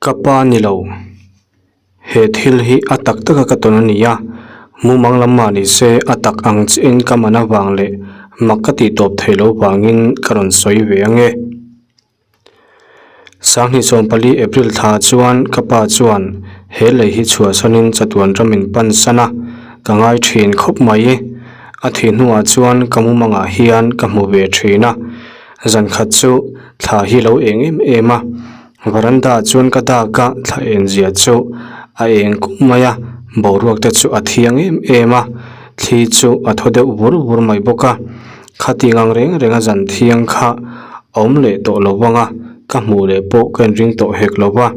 Ka pa ni lo. He thil hi a tak taka ka tawn a ni a, mumang lam mah ni se a tak ang chiahin ka man avang leh mak ka tih tawp theih loh vangin ka rawn sawi ve ang e. 2014 April thla chuan ka pa chuan he lei hi chhuahsanin chatuan ram in pan san a, ka ngai thin khawp mai. A thih hnuah chuan ka mumangah hian ka hmu ve thin a, zan khat chu thla hi lo eng em em a, Veranda chuan ka dak a, thla en zia chu a eng kup mai a, boruak te chu a thiang em em a, thli chu a thaw deuh vur vur mai bawk a, khati ngang reng reng a zan thiang kha a awm leh tawh lo vang a, ka hmuh leh pawh ka inring tawh hek lo va,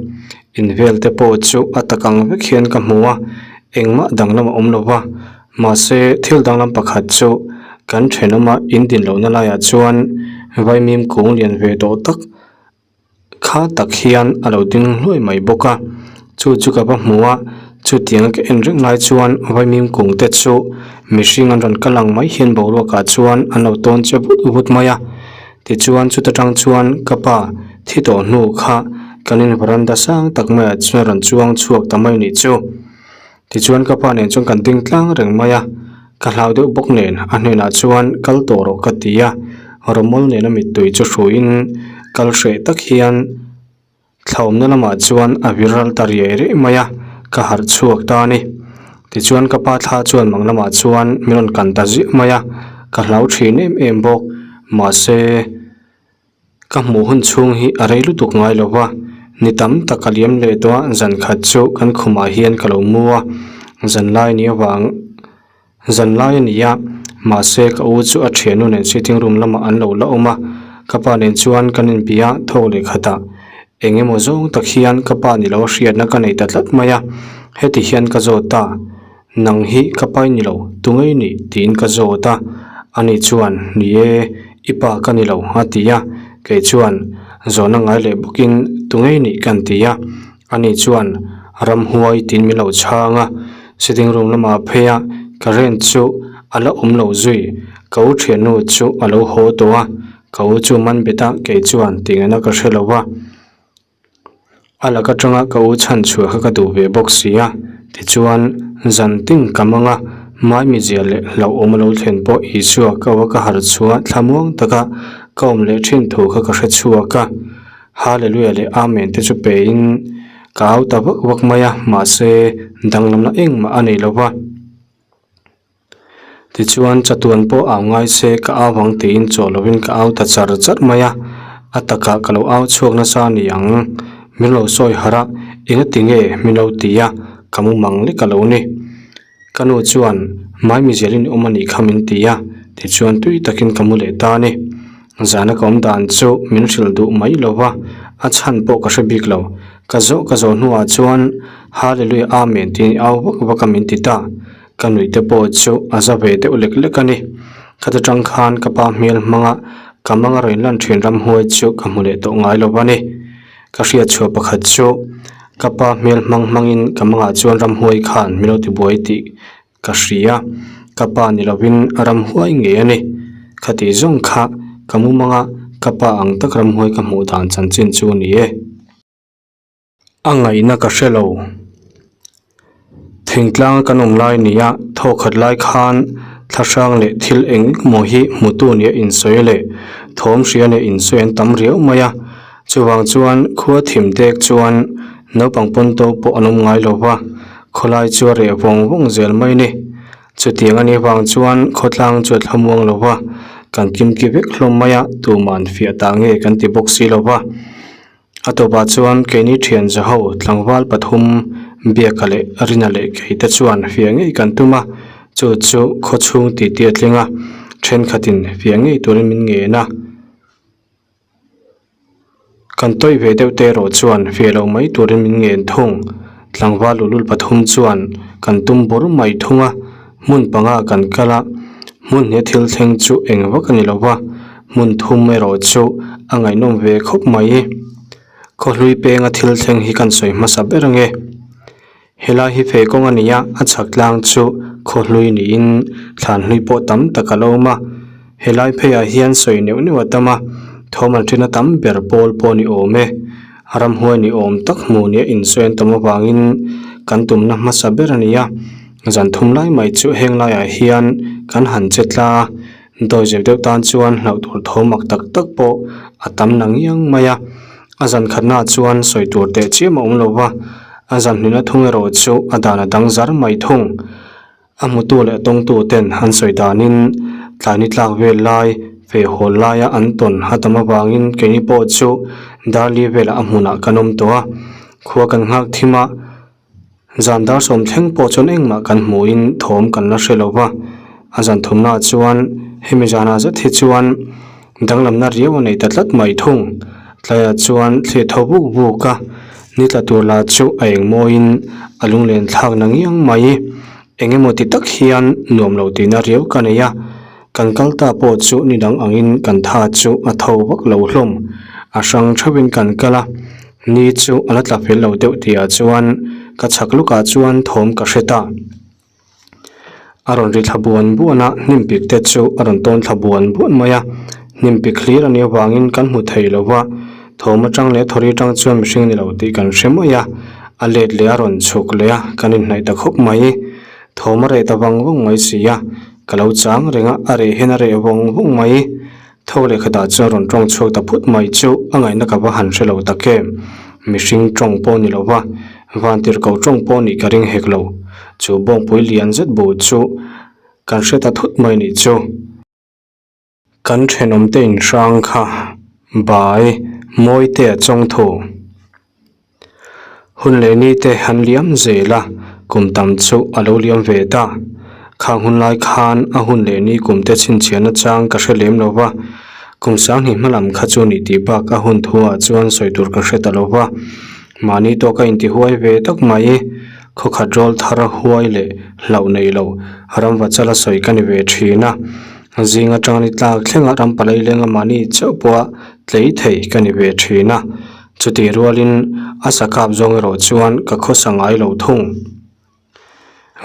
in vel te pawh chu a tak ang vek hian ka hmu a, engmah danglam a awm lo va, mahse thil danglam pakhat chu kan thenawma in din lohna laiah chuan vaimim kung lian ve tawh tak Kha tak hian a lo ding hluai mai bawk a, chu chu ka va hmu a, chutianga ka en reng lai chuan vaimim kung te chu mihring an rawn kal ang mai hian boruakah chuan an lo tawn che vut vut mai a, tichuan chuta tang chuan ka pa thi tawh hnu kha kan in veranda sang tak maiah chuan a rawn chuang chhuak ta mai nih chu. Tichuan ka pa nen chuan kan ding tlang reng mai a, ka hlau deuh bawk nen a hnenah chuan kal tawh rawh ka ti a, rawmawl nena mittui chu hruiin kal hreh tak hian thlaawmna lamah chuan a vir ral ta riai riai mai a, ka harh chhuak ta a ni. Tichuan ka pa thla chuan mang lamah chuan min rawn kan ta ziah mai a, ka hlau thin em em bawk, mahse. Ka hmuh hun chhung hi a rei lutuk ngai lo va, ni tam tak a liam leh tawh a, zan khat chu kan khumah hian ka lo mu a, zan lai ni avang zan lai a ni a, mahse ka u chu a thiannu nen sitting room lamah an lo la awm a, ka pa nen chuan kan inbia thawk leh khat ah eng emaw zawng tak hian ka pa ni lo hriatna ka nei ta tlat mai a, heti hian ka zawt ta. Nang hi ka pai ni lo, tungei ni? tiin ka zawt a. Ani chuan, Ni e, i pa ka ni lo, a ti a. Kei chuan, Zawhna ngai leh bawkin tungei ni kan ti a. Ani chuan, Ramhuai tiin min lo chhang a. Sitting room lamah phei a, current chu a la awm lo zui. Ka u thiannu chu a lo haw tawh a, ka u chu man bet a, kei chuan tingaihna ka hre lo va. A lak atanga ka u chhan chhuah kha ka duh ve bawk si a, tichuan zan tin ka mang a, maimizia leh hlauhawm a lo thlen pawh Isua ka u a ka harh chhuah thlamuang taka ka awm leh thin thu kha ka hre chhuak a. Hallelujah leh Amen te chu pein ka au ta vak vak mai a, mahse danglamna engmah a nei lo va. Tichuan chatuan pawh au ngai se ka au ang tiin chaw lovin ka au ta char char mai a, a takah ka lo au chhuak nasa a ni ang. Min lo sawi harh a, enga ti nge min lo ti a, ka mu mang lek a lo ni. Ka nu chuan Maimi zelin awm a nih kha min ti a, tichuan tui takin ka mu leh ta a ni. Zana ka awm dan chu min hrilh duh mai lo va, a chhan pawh ka hre bik lo. Ka zawh ka zawh hnuah chuan Hallelujah Amen tiin i au vak vak a min ti ta. Ka nuih te pawh chu a za ve deuh lek lek a ni. Khata tang khan ka pa hmel hmanga ka manga rawn lan thin ramhuai chu ka hmu leh tawh ngai lo a ni. Ka hriat chhuah pakhat chu ka pa hmel hmang hmangin ka mangah chuan ramhuai khan min lo tibuai tih ka hria. Ka pa ni lovin ramhuai ngei a ni. Khati zawng kha ka mu manga ka pa ang tak ramhuai ka hmuh dan chanchin chu a ni e. A ngaihna ka hre lo. Thingtlanga kan awm lai nia thawkhat lai khan thlahrang leh thil eng emaw hi hmutu nia insawi leh thawm hria leh insawi an tam riau mai a. Chuvang chuan khua thim dek chuan naupang pawn to pawh an awm ngai lo va, khawlai chu a reh vawng vawng zel mai ni. Chutiang a nih vang chuan khawtlang chu a thlamuang lo va, kan kimki vek hlawm mai a, tuman fiah ta nge kan ti bawk si lo va. A tawpah chuan keini thian zaho tlangval pathum Biaka leh Rina leh Keite chuan fiah ngei kan tum a, chu chu khaw chhung titi a tling a, thenkhatin fiah ngei turin min ngen a. Kan tawih ve deuh te erawh chuan fiah loh mai turin min ngen thung. Tlangval luhlul pathum chuan kan tum bur mai thung a, hmun panga kan kal a, hmun hne thil thleng chu eng vak a ni lo va. Hmun thum erawh chu a ngaihnawm ve khawp mai. Khawhlui penga thil thleng hi kan sawi hmasa ber ange. Helai hi feh kawng a ni a, a chhak tlang chu khawhlui niin thlan hlui pawh tam tak a lo awm a. Helai pheiah hian sawi neuh neuh a tam a, thawm an ṭhen a tam ber pawl pawh a ni awm e. Ramhuai ni awm tak hmu nia insawi an tam avangin kan tumna hmasa ber a ni a. Zan thum lai mai chu heng laiah hian kan han che tla a, dawizep deuh tan chuan hlauh tur tho mak tak tak pawh a tam na ngiang mai a. A zan khatnaah chuan sawi tur teh chiam a awm lo va, a zan hnihna thung erawh chu a dan a dang zar mai thung. A hmutu leh a tawngtu ten an sawi danin tlai ni tlak vel lai, feh hawl laia an tawn a tam avangin keini pawh chu Darli velah a hmunah kan awm tawh a, khua kan nghak thim a, zan dar sawm thleng pawh chuan engmah kan hmuhin thawm kan la hre lo va, a zan thumnaah chuan hemi zanah zet hi chuan danglamna riau a nei ta tlat mai thung. Tlaiah chuan thli tho buk buk a, ni tla tur lah chu a engmawiin a lunglen thlak na ngiang mai. Eng emaw ti tak hian nuam lo tihna riau ka nei a, kan kal ta pawh chu ni dang angin kan tha chu a tho vak lo hlawm. A hrang theuhin kan kal a, ni chu a la tla fel lo deuh tihah chuan ka chhak lukah chuan thawm ka hre ta. A rawn ri thla buan buan a, hnim pik te chu a rawn tawn thla buan buan mai a, hnim pik hlir a nih avangin kan hmu thei lo va, thawm atang leh thawri atang chuan mihring a ni lo tih kan hre mai a, a let leh a rawn chhuk leh a, kan inhnaih ta khawp mai, thawm a reh ta vang vang mai si a, ka lo chang reng a, a reh hian a reh vawng vawng mai. Tho leh khatah chuan rawn tawng chhuak ta phut mai chu a ngaihna ka va han hre lo tak em. Mihring tawng pawh ni lo va, vantirhkoh tawng pawh nih ka ring hek lo. Chu bawngpui lian zet bu chu kan hre ta thut mai nih chu. Kan thenawmte inhrang kha bai Mawitea chawngthu. Hun leh ni te han liam zel a, kum tam chu a lo liam ve ta. Khang hun lai khan a hun leh ni kum te chhinchhiahna chang ka hre lem lo va, kum sanghnih hma lam kha chu ni tih bak a hun thu ah chuan sawi tur ka hre ta lo va. Mahni tawka intihuai ve tak mai, khawkhat rawl thar huai leh hlauh nei lo ramva chala sawi ka ni ve thin a. Zing atanga ni tlak thlenga ram palai lenga mahni chauh pawha tlei thei ka ni ve thin a. Chutih rualin a sa kap zawng erawh chuan ka khawsa ngai lo thung.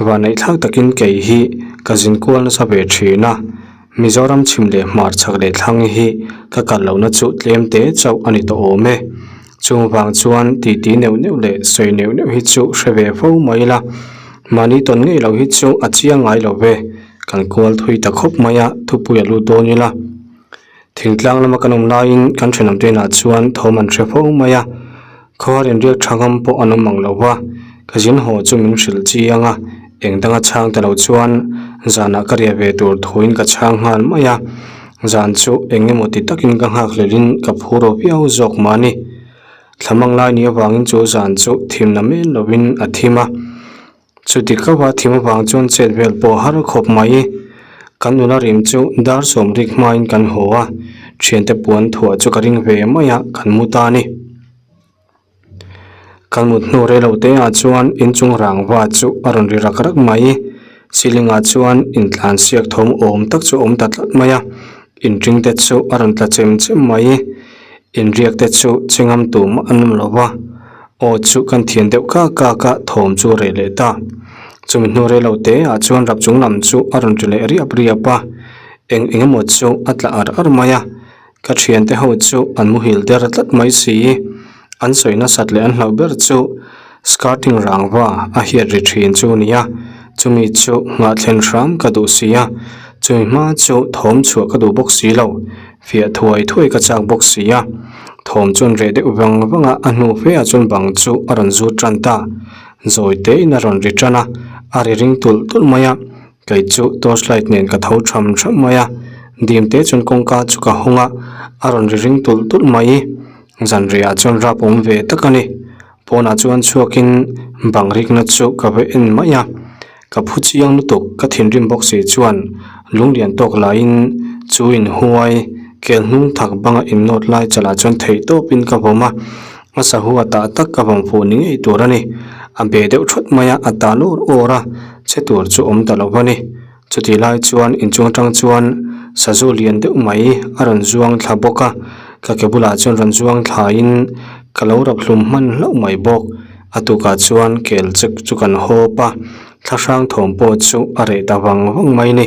Vanneihthlak takin kei hi ka zin kual nasa ve thin a, Mizoram chhim leh hmar chhak leh thlang hi ka kal lohna chu tlem te chauh a ni tawh awm e. Chung vang chuan titi neuh neuh leh sawi neuh neuh hi chu hre ve fo mai ila, mahni tawn ngei lo hi chu a chiang ngai lo ve, kan kual thui ta khawp mai a, thupui a lut dawn ila. Thingtlang lama kan awm laiin kan thenawm te inah chuan thawm an hre fo mai a, khawhar inriak tha ngam pawh an awm ang lo va, ka zin haw chu min hrilh chiang a, eng danga chhang ta lo chuan zanah ka riah ve tur thuin ka chhang nghal mai a, zan chu eng emaw ti takin ka nghakhlelhin ka phur aw viau zawk mah a ni. Thlamang lai ni avangin chu zan chu thimna men lovin a thim a. Chuti kava thim avang chuan chet vel pawh har khawp mai. Kan nula rim chu dar sawm rik hmain kan haw a, thiante puan thuah chu ka ring ve mai a, kan mu ta a ni. Kan mut hnu rei lo te ah chuan inchung rangva chu a rawn ri rak rak mai. Ceiling ah chuan intlan siak thawm awm tak chu a awm ta tlat mai a, inring te chu a rawn tla chem chem mai. Inriak te chu chingam tum an awm lo va, aw chu kan thian deuh kak kak a, thawm chu a reh leh ta. Chumi hnu rei lo te ah chuan rap chung lam chu a rawn ri leh riap riap a, eng eng emaw chu a tla ar ar mai a, ka thiante ho chu an muhil der tlat mai si. An sawi nasat leh an hlauh ber chu skirting rangva a hiat ri thin chu a ni a, chumi chu nghah thlen hram ka duh si a, chumi hma chu thawm chhuah ka duh bawk si lo. Fiah thuai thuai ka chak bawk si a, thawm chuan reh deuh vang vang a, a hnu fe ah chuan bang chu a rawn zut tan ta. Zawi te in a rawn ri tan a, a ri ring tulh tulh mai a, kei chu torch light nen ka tho tham tham mai a, dim te chuan kawngka chu ka hawng a, a rawn ri ring tulh tulh mai. Zanriah ah chuan rap awm ve tak a ni. Pawnah chuan chhuakin bang rikna chu ka va en mai a, ka phu chiang lutuk ka thinrim bawk si chuan lunglian tawk laiin chu inhuai kel hnung thak banga innawt lai chalah chuan theih tawpin ka vawm a, a sahua tah tak ka vawm fuh ni ngei tur a ni, a be deuh thawt mai a, a ta lawr awr a, che tur chu awm ta lo va ni. Chutih lai chuan inchung atang chuan sazu lian deuh mai a rawn zuang thla bawk a, ka ke bulah chuan rawn zuang thlaiin ka lo rap hlum hman hlauh mai bawk. A tukah chuan kel chek chu kan hawp a, thlahrang thawm pawh chu a reh ta vang vang mai ni.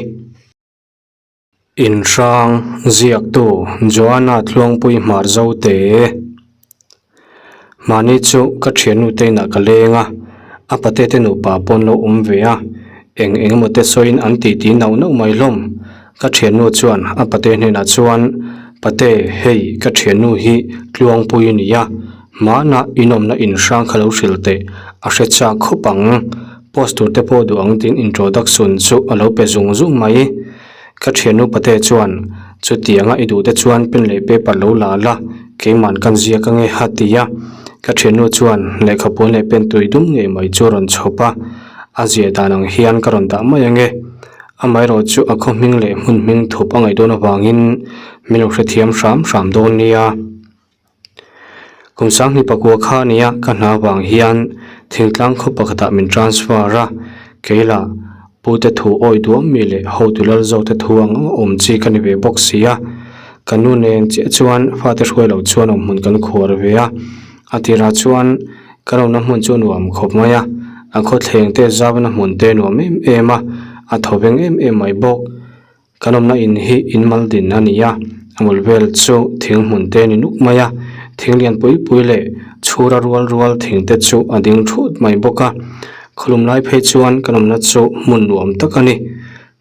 Inhrang ziaktu Joanna Tluangpui Hmarzote. Mahni chu ka thiannu te inah ka leng a, a pate te nupa pawh an lo awm ve a, eng eng emaw te sawiin an titi nauh nauh mai hlawm. Ka thiannu chuan a pate hnenah chuan, Pate, hei ka thiannu hi Tluangpui a ni a, hmanah inawmna inhrang kha lo hrilh teh, a hre chak khawp ang. Post tur te pawh duh ang tiin introduction chu a lo pe zung zung mai. Ka thiannu pate chuan, Chutianga i duh te chuan pen leh paper lo la la, keiman kan ziak ange a ti a. Ka thiannu chuan lehkhapuan leh pen tui dum ngei mai chu a rawn chhawp a, a ziah dan ang hian ka rawn dah mai ange. Amaherawh chu a khaw hming leh hmun hming thup a ngaih dawn avangin min lo hrethiam hram hram dawn nia. Kum sanghnih pakua kha a nia ka hna vang hian thingtlang khaw pakhatah min transfer a, keila pute thu awi duam mi leh hotu lal zawkte thu ang ang awm chi ka ni ve bawk si a. Ka nu nen chiah chuan fate hruai loh chuan awm hmun kan khuar ve a, a tirah chuan ka lohna hmun chu a nuam khawp mai a, a khawthleng te zauna hmun te a nuam em em a, a thawveng em em mai bawk. Kan awmna in hi in mal din a ni a, a bul vel chu thing hmun te a ni nuk mai a, thing lian pui pui leh chhura rual rual thing te chu a ding thut mai bawk a, khawlum lai phei chuan kan awmna chu hmun nuam tak a ni.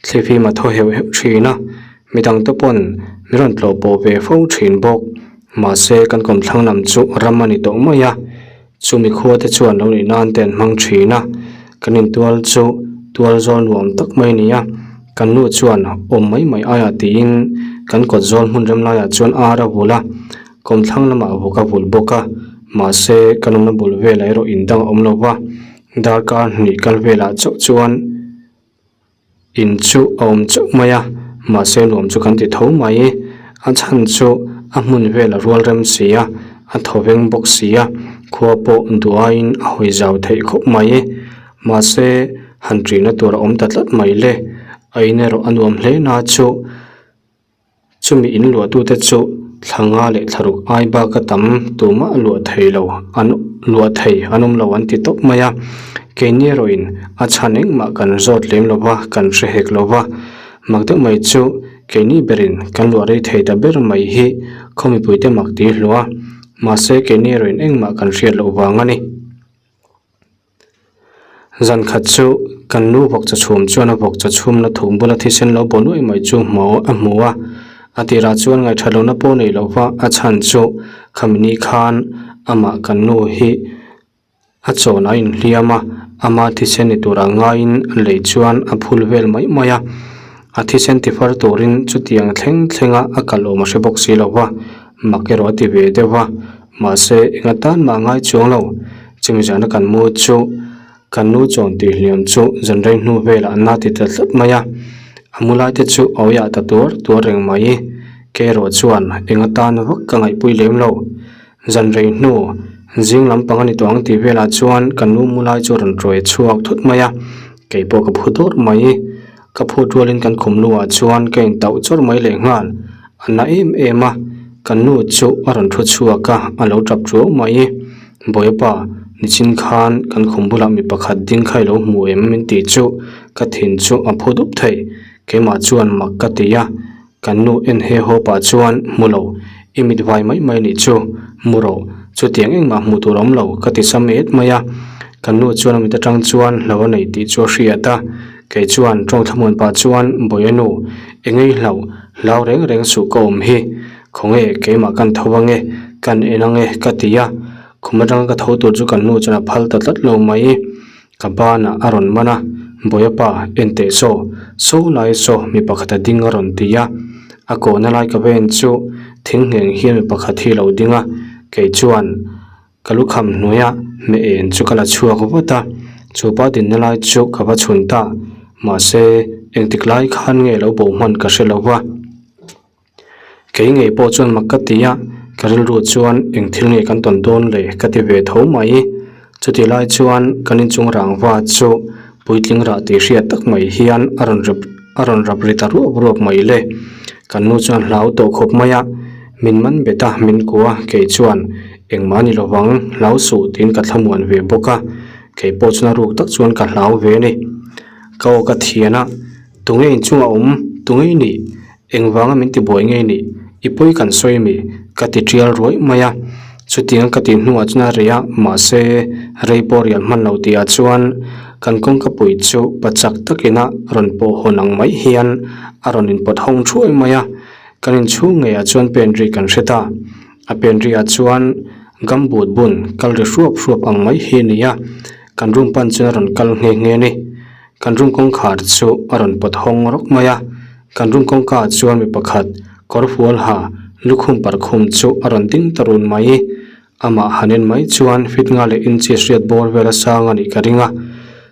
Thlifim a thaw heuh heuh thin a, midang te pawn min rawn tlawh pawh ve fo thin bawk, mahse kan kawmthlang lam chu ram a ni tawh mai a. Chumi khua te chuan lo nih nan te an hmang thin a, kan intual chu tual zawl nuam tak mai a ni a, kan nu chuan awm mai mai aiah tiin kan kawt zawl hmun rem laiah chuan ar a vul a, kawmthlang lamah vawk a vul bawk a, mahse kan awmna bul velah erawh indang a awm lo va, darkar hnih kal velah chauh chuan. In chu a awm chauh mai a, mahse nuam chu kan ti tho mai. A chhan chu a hmun vel a rual rem si a, a thaw veng bawk si a, khua pawh duh aiin a hawi zau theih khawp mai. Mahse han ṭihna tur a awm ta tlat mai le, a in erawh a nuam hle na chu. Chumi in luahtute chu thla nga leh thla ruk ai bak a tam tumah a luah thei lo an luah thei an awm lo an ti tawp mai a. Keini erawhin a chhan engmah kan zawt lem lo va, kan hre hek lo va. Mak deuh mai chu keini berin kan luah rei thei ta ber mai hi khaw mipuite mak ti hluah a, mahse keini erawhin engmah kan hriat loh vang a ni. Zan khat chu kan nu vawk chaw chhum chuan a vawk chaw chhumna thum bula thisen lo baw nuai mai chu hmu a hmu a, a tirah chuan ngaihṭhat lohna pawh nei lo va a chhan chu khami ni khan amah kan nu hi a chawn a inhliam a, ama thisen ni turah ngaiin lei chuan a phul vel mai mai a, a thisen tifar turin chutiang thleng thlenga a kal awm a hre bawk si lo va, mak erawh a ti ve deuh a. Mahse, enga tan mah ngai chuang lo. Chumi zana kan mu chu kan nu chawn tih hliam chu zan rei hnu velah an la ti ta tlat mai a. A mu lai te chu a awih ah ta tuar tuar reng mai. Kei erawh chuan enga tan vak ka ngaihpui lem lo. Zan rei hnu zing lampang a ni tawh ang tih velah chuan kan nu mu lai chu a rawn ṭuai chhuak thut mai a. Kei pawh ka phu dawr mai. Ka phut rualin kan khum luah chuan ka intauh chawrh mai lehnghal. A na em em a, kan nu chu a rawn thu chhuak a, a lo tap chuau mai. Bawipa, nichin khan kan khum bulah mi pakhat ding kha i lo hmu em min tih chu ka thin chu a phu dup thei. Keimah chuan mak ka ti a, kan nu en he haw pah chuan hmu lo, i mit vai mai mai nih chu, mu rawh, chutiang engmah hmuh tur a awm lo ka ti sam et mai a. Kan nu chuan a mit atang chuan hlo a nei tih chu a hriat a, kei chuan tawng thlamuan pah chuan Bawiha nu, engei hlauh, hlau reng reng suh ka awm hi, khawnge keimah kan tho ange, kan en ange ka ti a, khum atanga ka tho tur chu kan nu chuan a phal ta tlat lo mai. Ka banah a rawn man a, Bawiha pa, en teh saw, saw lai saw mi pakhat a ding a rawn ti a, a kawhna lai ka va en chu thing ngheng hian mi pakhat hi a lo ding a, kei chuan Ka lukham hnuaia hmeh en chu ka la chhuak vat a, chu pa dinna lai chu ka va chhun ta, mahse engtik lai khan nge lo bo hman ka hre lo va. Kei ngei pawh chuan mak ka ti a, ka rilru chuan eng thil nge kan tawn dawn le ka ti ve tho mai. Chutih lai chuan kan inchung rangva chu puitling rah tih hriat tak mai hian a rawn rap a rawn rap ri ta ruap ruap mai le. Kan nu chuan hlau tawh khawp mai a, min man bet a, min kuah a, kei chuan engmah a ni lovang, hlau suh tiin ka thlamuan ve bawk a, kei pawh chuan a ruk tak chuan ka hlau ve a ni. Ka aw ka thian a, tunge inchungah awm, tunge i nih? Engvanga min tibuai ngei nih? I pawi kan sawi mi? Ka ti tial ruai mai a. Chutiang ka tih hnuah chuan a rei a, mahse rei pawh rial hman lo tihah chuan kan kawngkapui chu pa chak takina rawn pawh hawn ang mai hian a rawn inpawt hawng thuai mai a, kan inchhung ngeiah chuan pen ri kan hre ta. A pen riah chuan gumboot bun kal ri hruap hruap ang mai hi a ni a, kan room pan chuan a rawn kal nghe nghe a ni. Kan room kawngkhar chu a rawn pawt hawng rawk mai a, kan room kawngka ah chuan mi pakhat kawr fual ha lukhum parkhum chu a rawn ding ta run mai. Amah han en mai chuan fit nga leh inches riat bawr vel a sang a nih ka ring a,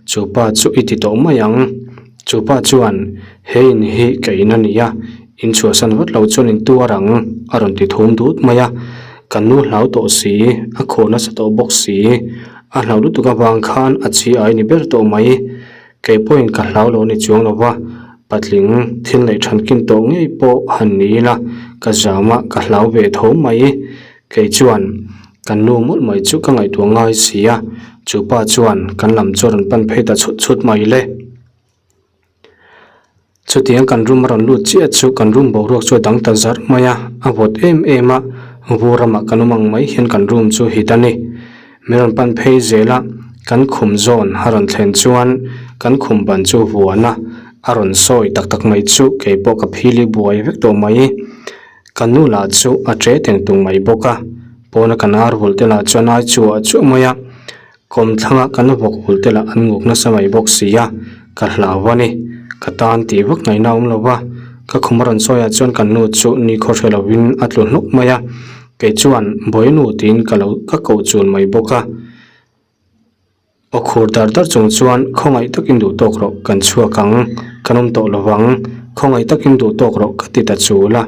chu pa chu i ti tawh mai ang. Chu pa chuan, He in hi ka in a ni a, in chhuahsan vat lo chuan in tuar ang, a rawn ti thum dut mai a. Ka nu hlau tawh si, a khur nasa tawh bawk si, a hlau lutuk avang khan a chi ai ni ber tawh mai. Kei pawhin ka hlau lo ni chuang lo va, patling thil neih than kin tawh ngei pawh han ni ila ka zam a, ka hlau ve tho mai. Kei chuan kan nu mawlh mai chu ka ngaihtuah ngai si a, chu pa chuan kan lam chu a rawn pan phei ta chhut chhut mai le. Chutiang kan room a rawn lut chiah chu kan room boruak chu a dang ta zarh mai a, a vawt em em a, vur ramah kan awm ang mai hian kan room chu hit a ni. Min rawn pan phei zel a, kan khum zawn a rawn thlen chuan kan khum ban chu vuan a, a rawn sawi tak tak mai chu kei pawh ka phili buai vek tawh mai. Ka nu lah chu a ṭe teng tung mai bawk a, pawna kan ar vul te lah chuan ai chuah chuah mai a. Kawmthlanga kan vawk hul te lah an nguk nasa mai bawk si a, ka hlau a ni. Ka tan tih vak ngaihna a awm lo va, ka khum a rawn sawi ah chuan kan nu chu ni khaw hre lovin a tlu hnuk mai a, kei chuan Bawinu tiin ka lo ka koh chul mai bawk a. Aw khur dar dar chung chuan khawngaih takin duh tawk rawh kan chhuak ang, kan awm tawh lo vang, khawngaih takin duh tawk rawh ka ti ta chul a.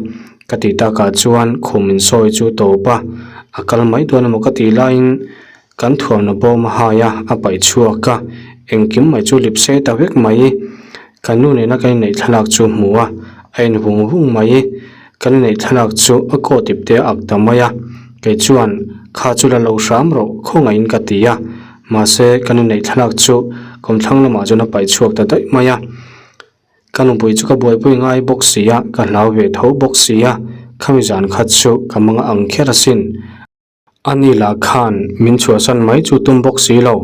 Ka tih takah chuan khum in sawi chu tawp a, a kal mai dawn emaw ka tih laiin Kan thuamna bawm a hai a, a paih chhuak a, engkim mai chu lip se ta vek mai. Kan nu nena kan inneih thlalak chu hmu a, a en vung vung mai. Kan inneih thlalak chu a kaw tip te a ak ta mai a, kei chuan kha chu la lo hram rawh khawngaihin ka ti a, mahse kan inneih thlalak chu kawmthlang lamah chuan a paih chhuak ta daih mai a. Ka nupui chu ka buaipui ngai bawk si a, ka hlau ve tho bawk si a, khami zan khat chu ka mang ang kher asin. Ani lah khan min chhuahsan mai chu tum bawk si lo.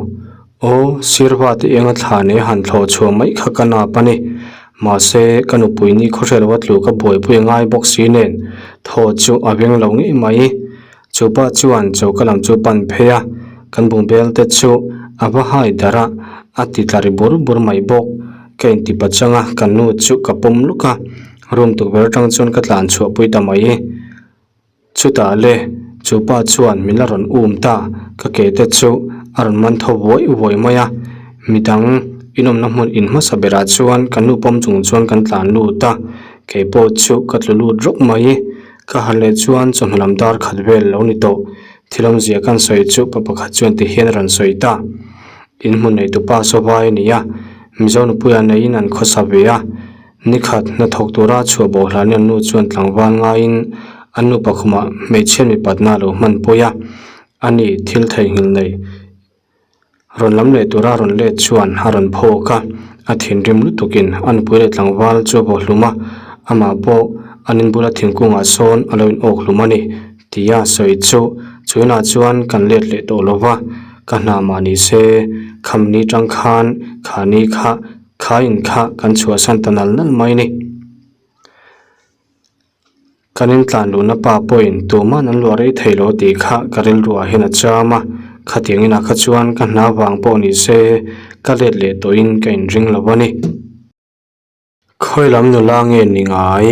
Aw, Sirva te enga thla nei han thlawh chhuah mai kha ka nap a ni. Mahse, ka nupui ni khawhre lo a tlu ka buaipui a ngai bawk si nen thaw chu a veng lo ngei mai. Chu pa chuan choka lam chu pan phei a, kan bungbel te chu a va hai darh a, a ti tla ri bur bur mai bawk. Ka inti pachang a, ka nu chu ka pawm luk a, room tukverh atang chuan ka tlan chhuahpui ta mai. Chutah le, chu pa chuan min la rawn um ta, ka ke te chu a rawn man tho vuai vuai mai a, midang inawmna hmun in hmasa berah chuan ka nu pawm chung chuan kan tlan lut a, kei pawh chu ka tlu lut rawk mai, ka harh leh chuan chawhnu lam dar khat vel lo ni tawh, thil awmzia kan sawi chu pa pakhat chuan ti hian a rawn sawi ta, in hmun neitupa sawvai a ni a, Mizo nupuia neiin an khawsa ve a. Nikhat hnathawk tura chhuah bawh hlanin an nu chuan tlangval ngaiin an nupa khumah hmeichhia mipatna a lo hmanpui a, ani thil theihnghilh nei rawn lam leh tura rawn let chuan a rawn phawk a, a thinrim lutukin a nupui leh tlangval chu a bawh hlum a, amah pawh an inbula thingkungah sawn a lo in awk hlum a ni tia sawi chu chuinah chuan kan let leh tawh lo va, ka hna mah ni se khamni tang khan khani kha Kha in kha kan chhuahsan ta nal nal mai ni. Kan in tlan luhna pa pawhin tuman an luah rei thei lo tih kha ka rilruah hian a cham a, khatiang inah kha chuan ka hna vang pawh ni se ka let leh tawhin ka inring lo a ni. Khawi lam nula nge ni ngai?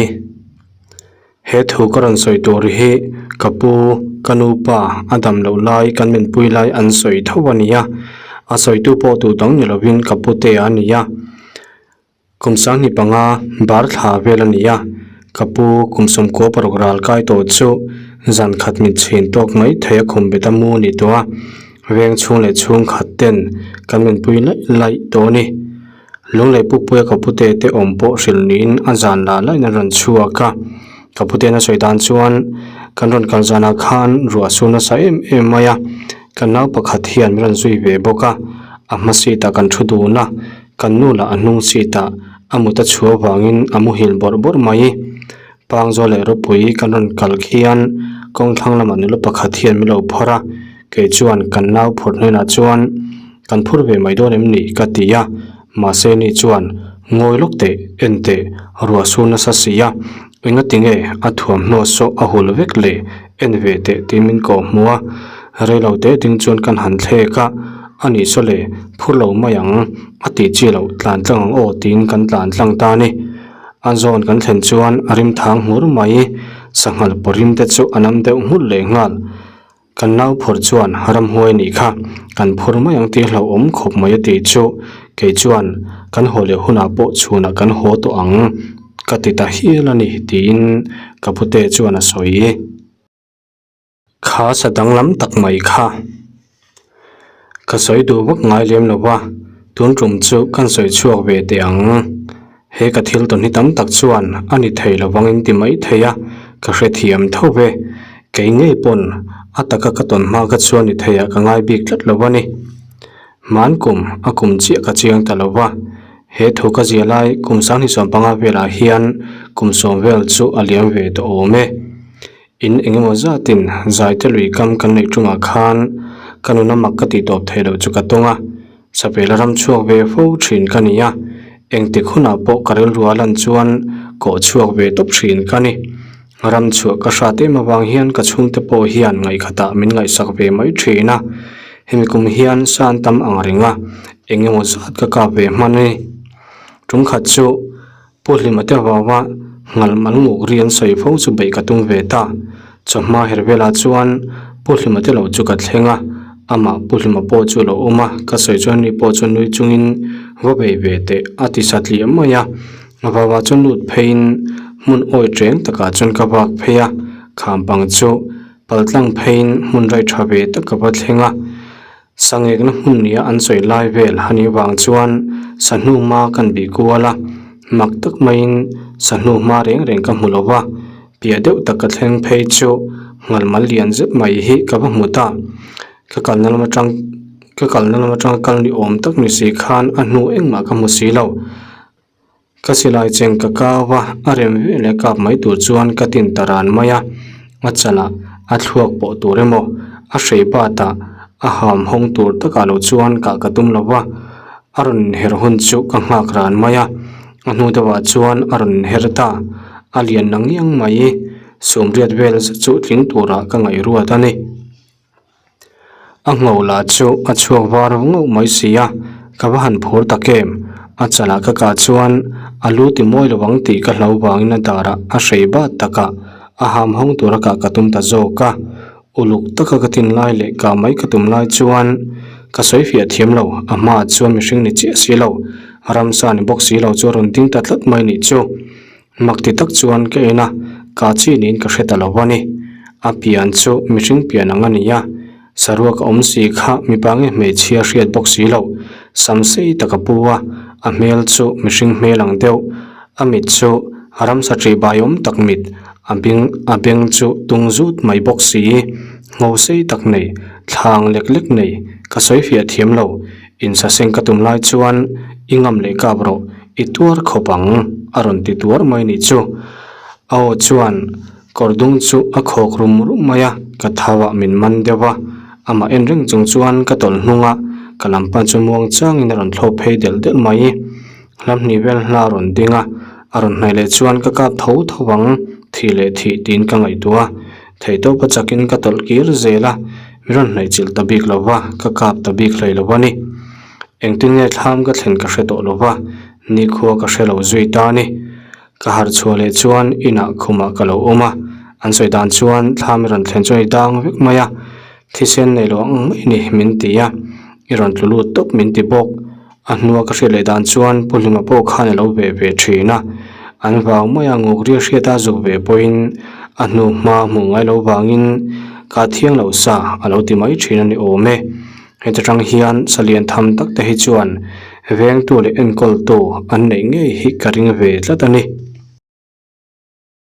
He thu ka rawn sawi tur hi ka pu, ka nu pa a dam loh lai kan minpui lai an sawi tho a ni a, a sawitu pawh tu dang ni lovin ka pute a ni a. Kum sanghnih panga bar thla vel a ni a, ka pu kum sawmkua paruk ral kai tawh chu zan khat mit chhin tawk mai thei a khum bet a mu ni tawh a, veng chhung leh chhungkhat ten kan minpui laih laih tawh a ni. Lunglei pukpuia ka pute te awm pawh hrilh niin a zan lah lahin an rawn chhuak a, ka pute na sawi dan chuan kan rawn kal zanah khan ruah sur nasa em em mai a, kan nau pakhat hian min rawn zui ve bawk a, a hma seat ah kan thu dun a, kan nu lah a hnung seat ah a mut a chhuah avangin a muhil bawrh bawrh mai. Pangzawl leh ropui kan rawn kal khian. Kawng thlang lamah nula pakhat hian min lo phawrh a, kei chuan kan nau phurh hnenah chuan kan phur ve mai dawn em ni ka ti a, mahse ni chuan ngawi lawk teh en teh ruah sur nasa si a, engati nge a thuamhnaw saw a hul vek le en ve teh tiin min kawh hmu a, reilo te ding chuan kan han thlek a, anih saw le phur lo mai ang a tih chi loh tlan tlang ang aw tiin kan tlan tlang ta a ni. A zawn kan thlen chuan a rim thang hmur mai, sanghal paw rim te chu a nam deuh nghulh leh nghal. Kan nau phur chuan ramhuai nih kha kan phur mai ang tih hlauhawm khawp mai a tih chu kei chuan kan haw leh hunah pawh chhunah kan haw tawh ang ka ti ta hial a ni tiin ka pute chuan a sawi. Kha sa danglam tak mai kha. Ka sawi duh vak ngai lem lo va, tun tum chu kan sawi chhuak ve teh ang. He ka thil tawn hi tam tak chuan a ni thei lo vangin ti mai thei a, ka hrethiam tho ve. Kei ngei pawn a taka ka tawn hma kha chuan ni theiah ka ngai bik tlat lo a ni. Hman kum a kum chiah ka chiang ta lo va, he thu ka zia lai kum sanghnih 15 velah hian kum sawm vel chu a liam ve tawh awm e. In eng emaw zatin zaite lui kam kan neih tumah khan ka nuna mak ka tih tawp theih loh chu ka tawng a, Sapela ram chhuak ve fo thin ka ni a, engtik hunah pawh ka rilru a lan chuan kawh chhuak ve tawp thin ka ni. Ram chhuah ka hrat em avang hian ka chhungte pawh hian ngaihkhatah min ngaihsak ve mai thin a, hemi kum hian san tam ang reng a, eng emaw zat ka kap ve hman a ni. Tum khat chu. Pu Hlima te vaua ngalh mal nguk ri an sawi fo chu beih ka tum ve ta. Chawhma her velah chuan Pu Hlima te lo chu ka thleng a, amah Pu Hlima pawh chu a lo awm a, ka sawi chuan ni pawh chu nui chungin va bei ve teh a ti satliah mai a. Vaua chuan lut pheiin hmun awi ṭeng takah chuan ka vak phei a, kham pang chu paltlang pheiin hmun raih ṭha ve tak ka va thleng a. Sangekna hmun nia an sawi lai vel hani vang chuan sahnu hma kan bih kual a, mak tak maiin sahnu hma reng reng ka hmu lo va, piah deuh tak ka thleng phei chu nghalmal lian zet mai hi ka va hmu ta. Ka kalna lam atang ka kalna lam atanga kal ni awm tak ni si khan a hnu engmah ka hmu si lo. Ka silai cheng ka kau a, a rem ve leh kap mai tur chuan ka tin ta ran mai a, a chalah a thluak pawh tur emaw a hrei batah a ham hawng tur takah loh chuan kah ka tum lo va, a rawn inher hun chu ka nghak ran mai a, a hnu deuhah chuan a rawn inher ta, a lian na ngiang mai, sumriat vel zet chu tling turah ka ngaihruat a ni. A ngho lah chu a chhuak var ngauh mai si a, ka va han phur tak em? A chalah ka kah chuan a lu ti mawi lo ang tih ka hlo vangin a darah a hrei bat tak a, a ham hawng tura kah ka tum ta zawk a. Uluk taka ka tin lai leh kah mai ka tum lai chuan ka sawi fiah thiam lo, a hmaah chuan mihring ni chiah si lo, ramsa ni bawk si lo chu a rawn ding ta tlat mai nih chu. Mak ti tak chuan ka en a, ka chi niin ka hre ta lo a ni. A pian chu mihring pian ang a ni a, saruak a awm si kha mipa nge hmeichhia hriat bawk si lo. Sam sei tak a pu a, a hmel chu mihring hmel ang deuh, a mit chu ramsa ṭih bai awm tak mit, a beng a beng chu tung zut mai bawk si, ngho sei tak nei, thlang lek lek nei, ka sawi fiah thiam lo. Insaseng ka tum lai chuan i ngam leh kap rawh. I tuar khawp ang, a rawn ti tuar mai nih chu. A aw chuan kawr dung chu a khawk rum rum mai a, ka thau ah min man deuh a. Amah en reng chung chuan ka tawlh hnung a, ka lam pan chu muang changin a rawn thlawp phei delh delh mai. Hlam hnih vel hla a rawn ding a, a rawn hnaih leh chuan ka kap tho tho ang, thih leh thih tiin ka ngaihtuah a. Theihtawpa chakin ka tawlh kir zel a, mi rawn hnaih chilh ta bik lo va, ka kap ta bik hlei lo a ni. Engtin nge thlam ka thlen ka hre tawh lo va, nikhua ka hre lo zui ta a ni. Ka harh chhuah leh chuan inah khumah ka lo awm a, an sawi dan chuan thlam i rawn thlen chuan i dang vek mai a, thisen nei lo ang mai ni min ti a, i rawn tlu lut tawp min ti bawk. A hnua ka hriat leh dan chuan Pu Hlima pawh khan a lo ve ve thin a, an vau mai a, ngukria hriata zuk ve pawhin a hnu hma hmuh ngai lo vangin ka thiang lo sa a lo ti mai thin a ni awm e. Heta tang hian salian tham tak te hi chuan vengtu leh enkawltu an neih ngei hi ka ring ve tlat a ni.